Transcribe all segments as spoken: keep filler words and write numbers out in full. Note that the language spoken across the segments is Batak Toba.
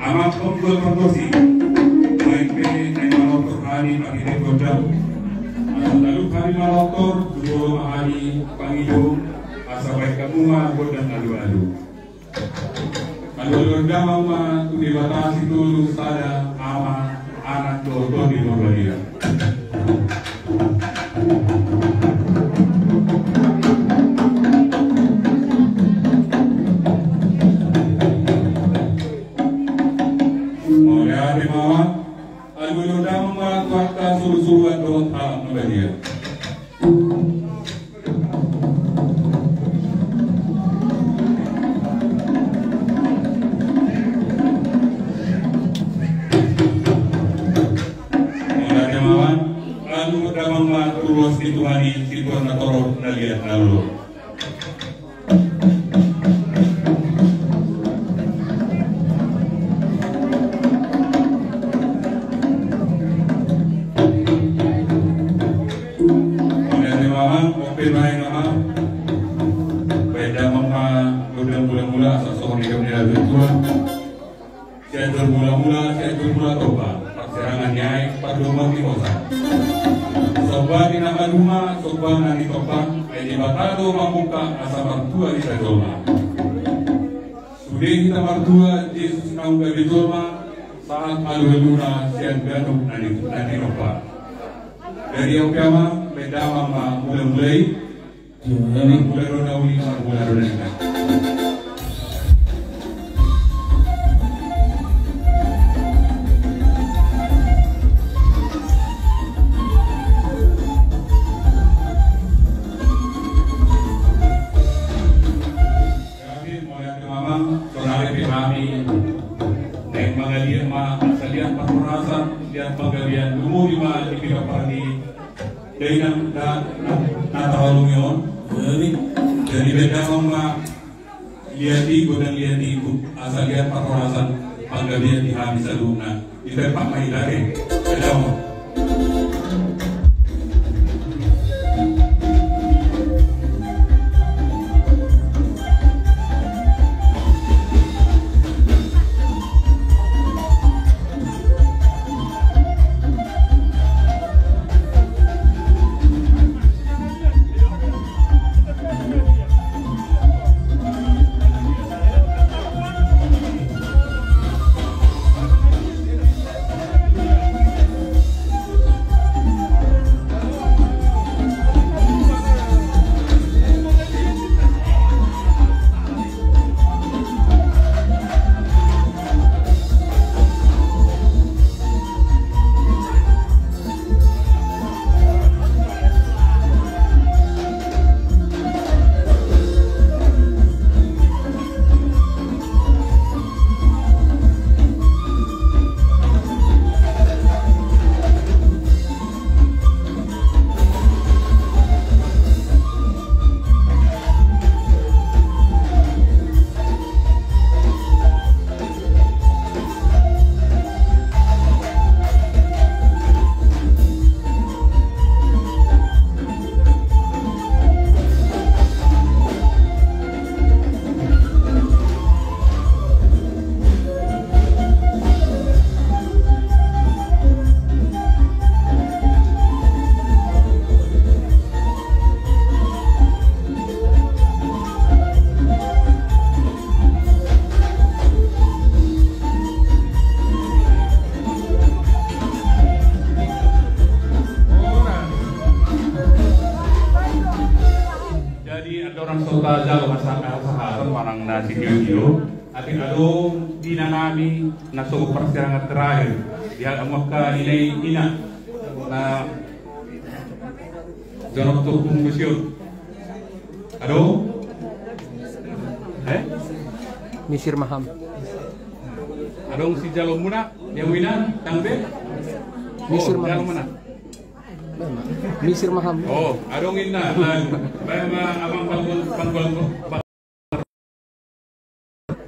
Amang Ompu Pargonsi, baen pe naeng manortor hami marhite gondang. Asa talup hami manortor, jumolo ma hami pangidung, asa baen hamu ma gondang alualu. Alualu damang ma tu Debata Sitolu Sada, Ama, Anak, dohot Tondi Porbadia. Mauliate ma. Alualu damang ma tu angka surusuruan dohot halak na badia. Mauliate ma. Alualu damang ma tu ruas ni Tuhan i, situan na torop, na liat, na lolo. Mauliate ma. Ope baen ma. Baen damang ma gondang mulamula, asa songon i gabe ni na tua. Sian jor mulamula, sian jor mula toba, parsirangan ni aek, pardomuan ni hosa. Somba ni na maduma, somba na nitombang, ai Debata do mamungka, asa martua hita jolma. Sude hita martua, Jesus naung gabe jolma, sahat alualuna sian ganup na ni, na tinompa. Jadi ope ma, baen damang ma mulamula i. Jadi mula do na uli, mula do na inang. Jadi mauliate ma. Sonari pe hami naeng mangaliat ma, asa liat parhorasan, liat panggabean, lumobi ma di pinompar ni dainang na, na, na tarlumobi on. Jadi baen damang ma liat i, gondang liat i, asa liat parhorasan, panggabean di hami saluhutna. Ditempak ma i, dake. Baen damang. Jadi andorang so tajalo hasahaton manang na sitio-tio, ate adong di inanami na sogot parsirangan terakhir di angka ina, ina na jonok tu punggusion. Adong? Eh? Misir Maham. Adong sijalo muna, dia muna, tangbe? Misir Maham. Misir Maham. Oh, adong inna. Baen ma abang panggul, panggul,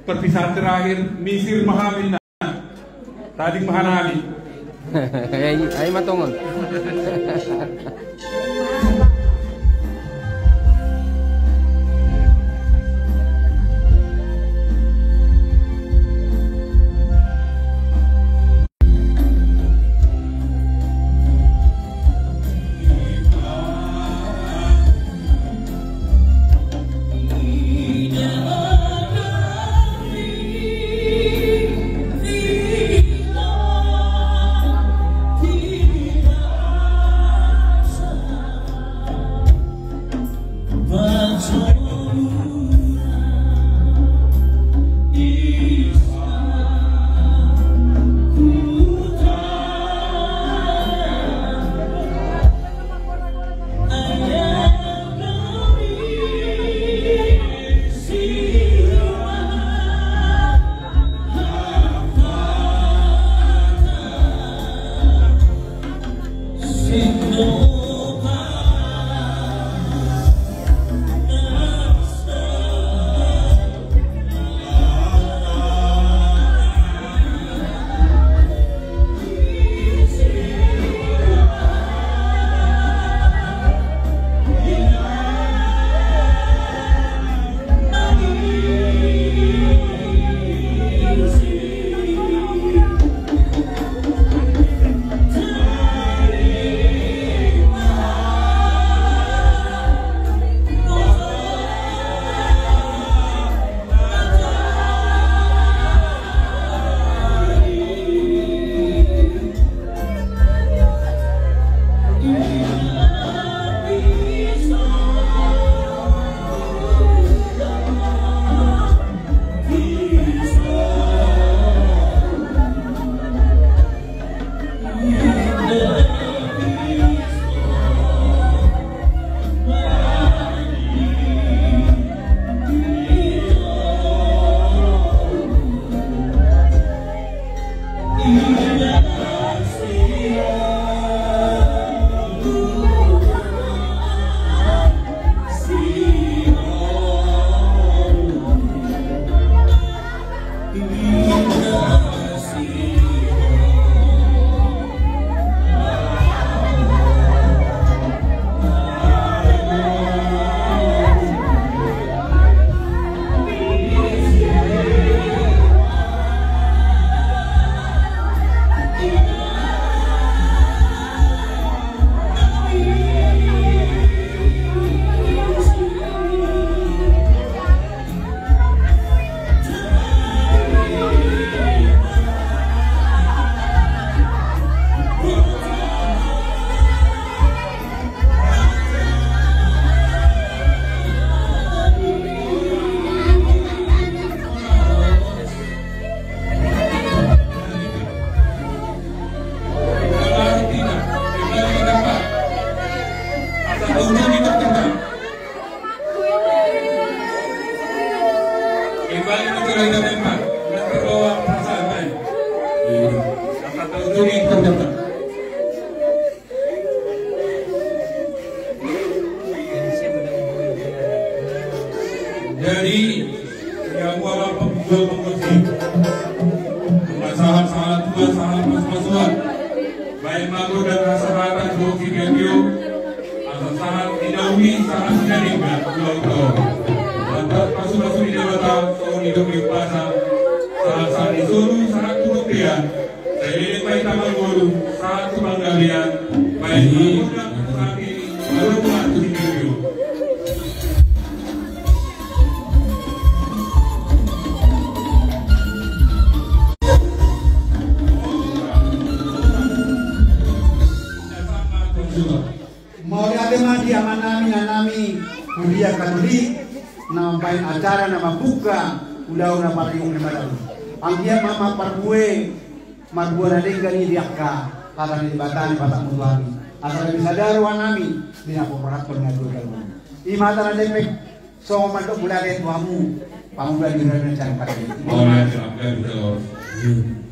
parpisahan terakhir, Misir Maham inna. Tading ma hanami. Ai, ai ma tongon. Jadi, ya, gua apa gua mengerti. Masalah salah tua, salah pas-pasuan. Baen ma gondang hasahatan di Sitinjak on. Asa sahat ni na uli, sahat ni na denggan, ulang tahun. Lantas pasu-pasu ni Debata, songon nidok ni umpasa. Sahat-sahat ni solu, sahat tu bontean. Sai leleng ma hita mangolu, sahat tu panggabean. Baen ma gondang tu hami, mauliate ma tu Sitinjak on. Mauliate ma di amanami, inanami, huria Katolik, na mambaen acara na mambuka ulaon na parlinggoman ni Debata on. Anggiat ma marparbue, martua na denggan i di angka hata ni Debata na dipasahat tu hami. Asa gabe sada rohanami di na paborhathon na dua galu. I ma hata na denggan. Songon mandok mauliate tu hamu, pangula di rana jangkar. Mauliate, mauliate.